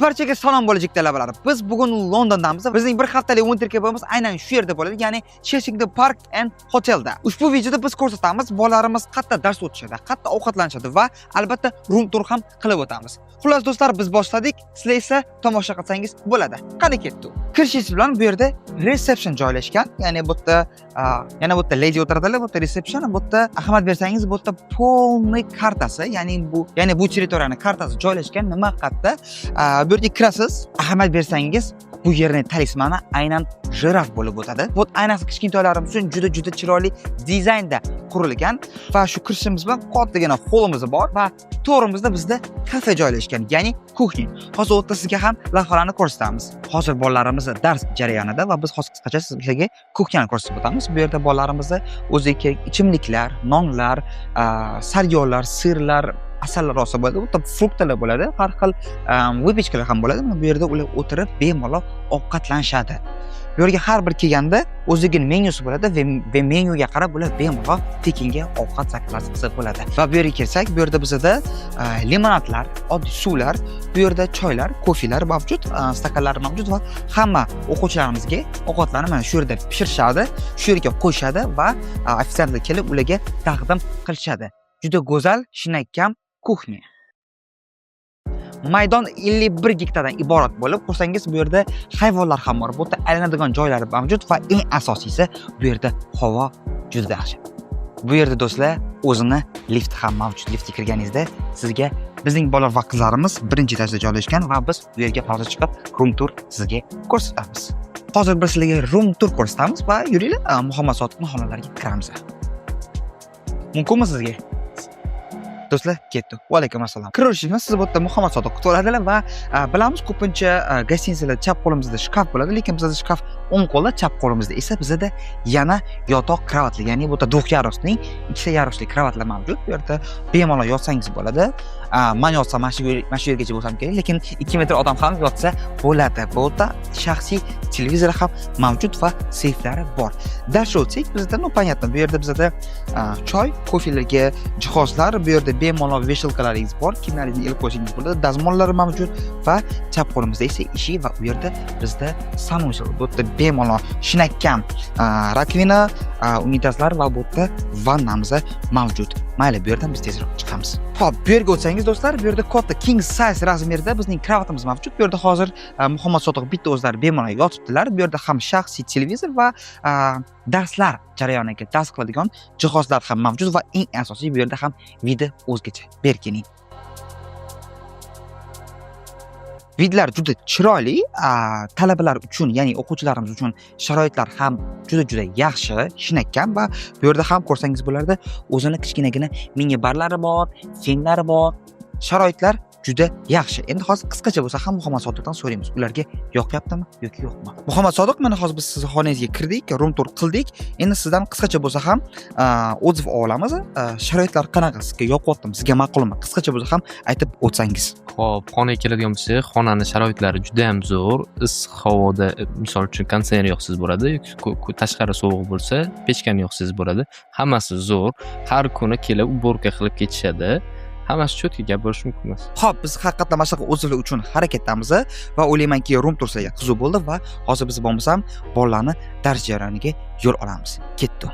Barchaga salom bo'lajak talabalar. Biz bugun Londondamiz. Bizning bir haftalik winter campimiz aynan shu yerda bo'ladi, ya'ni Chessington Park and Hotelda. Ushbu videoda biz ko'rsatamiz bolalarimiz qayerda dars o'tishadi, qayerda ovqatlanishadi va albatta room tour ham qilib o'tamiz. Xullas do'stlar, biz boshladik. Sizlar esa tomosha qilsangiz bo'ladi. Qani ketdik. Kirishingiz bilan bu yerda reception joylashgan. Ya'ni bu yerda yana bu yerda lady o'tiradilar, bu yerda reception, bu yerda ahamiyat bersangiz, bu yerda полный kartasi, ya'ni bu territoriyaning kartasi joylashgan, nima qayerda. Bu yerga kirasiz, ahamiyat bersangiz, bu yerning talismani aynan jiraf bo'lib o'tadi. Bu aynan kichkintoylarimiz uchun juda juda chiroyli dizaynda qurilgan va shu kirishimiz bilan kattagina holimiz bor va to'g'rimizda bizda kafe joylashgan, ya'ni кухня. Hozir u yerda sizga ham lavhalarni ko'rsatamiz. Hozir bolalarimiz dars jarayonida va biz hozir qisqacha sizlarga кухня ni ko'rsatib o'tamiz. Bu yerda bolalarimizni o'ziga kerak ichimliklar, nonlar, sariyog'lar, сыр lar, asallar olsa bo'ladi. Bu yerda фрукт lar bo'ladi, har xil выпечка lar ham bo'ladi. Mana bu yerda ular o'tirib bemalol ovqatlanishadi. Bu yerga har bir kelganda o'zigini menyusi bo'ladi va menyuga qarab ular bemalol tekinga ovqat заказ qilsa bo'ladi. Va bu yerga kelsak, bu yerda bizada limonadlar, oddiy suvlar, bu yerda choylar, kofelar mavjud, stakanlar mavjud va hamma o'quvchilarimizga ovqatlarni mana shu yerda pishirishadi, shu yerga qo'yishadi va ofitsiantlar kelib ularga taqdim qilishadi. Juda go'zal, shinakam кухня. Maydon 51 gektardan iborat bo'lib, ko'rsangiz bu yerda hayvonlar ham bor. Bu yerda aylanadigan joylari mavjud va eng asosiysi bu yerda havo juda yaxshi. Bu yerda do'stlar o'zini lift ham mavjud. Liftga kirganingizda sizga bizning bola va qizlarimiz birinchi etajda joylashgan va biz bu yerga hozir chiqib room tour sizga ko'rsatamiz. Hozir biz sizlarga room tour ko'rsatamiz va yuringlar, Muhammad Sodiqning xonalariga kiramiz. Mumkinmi sizga? Do'stlar, ketdik. Va alaykum assalom. Kiraverishimiz sizni bu yerda Muhammad Sodiq kutib oladilar va bilamiz, ko'pincha гостиница larda chap qo'limizda shkaf bo'ladi, lekin bizada shkaf o'ng qo'lda, chap qo'limizda esa bizada yana yotoq kravatlar, ya'ni bu yerda двухъярусный, ikkita ярус li kravatlar mavjud. Bu yerda bemalol yotsangiz bo'ladi. Man yotsam mana shu yergacha bo'lsam kerak, lekin 2 metr odam ham yotsa bo'ladi. Bu yerda shaxsiy televizor ham mavjud va seyflari bor. Дальше o'tsak, bizda, ну, понятно, bu yerda bizada choy, kofelarga jihozlar, bu yerda bemalol вешалка laringiz bor, kiyimlaringizni ilib qo'ysangiz bo'ladi, dazmollar mavjud va chap qo'limizda esa eshik va u yerda bizda санузел. Bu yerda bemalol shinakam раковина, unitazlar va bu yerda vannamiz mavjud. Mayli, bu yerdan biz tezroq chiqamiz. Xo'p, bu yerga o'tsangiz do'stlar, bu yerda katta king size razmerda bizning kravatimiz mavjud. Bu yerda hozir Muhammad Sodiq bitta o'zlari bemalol yotibdilar. Bu yerda ham shaxsiy televizor va darslar jarayoniga dars qiladigan jihozlar ham mavjud va eng asosiy bu yerda ham вид i o'zgacha. Berkining. Вид lar juda chiroyli, talabalar uchun, ya'ni o'quvchilarimiz uchun sharoitlar ham juda juda yaxshi, shinakam va bu yerda ham ko'rsangiz bo'lardi, o'zini kichkinagina mini barlari bor, fenlari bor. Sharoitlar juda yaxshi. Endi hozir qisqacha bo'lsa ham Muhammad Sodiqdan so'raymiz. Ularga yoqyaptimi yoki yo'qmi? Muhammad Sodiq, mana hozir biz sizni xonangizga kirdik, room tour qildik. Endi sizdan qisqacha bo'lsa ham отзыв olamiz. Sharoitlar qanaqa? Sizga yoqyaptimi? Sizga ma'qulmi? Qisqacha bo'lsa ham aytib o'tsangiz. Xo'p, xonaga keladigan bo'lsak, xonani sharoitlari juda ham zo'r. Issiq havoda, misol uchun, konditsioner yoqsangiz bo'ladi yoki tashqari sovuq bo'lsa, pechkani yoqsangiz bo'ladi. Hammasi zo'r. Har kuni kelib уборка qilib ketishadi. Hammasi чётко, gap bo'lishi mumkin emas. Xo'p, biz haqiqatdan mana shunaqa отзыв lar uchun harakatdamiz va o'ylaymanki, room tour sizlarga qiziq bo'ldi va hozir biz bo'lmasam bolalarni dars jarayoniga yo'l olamiz. Ketdik.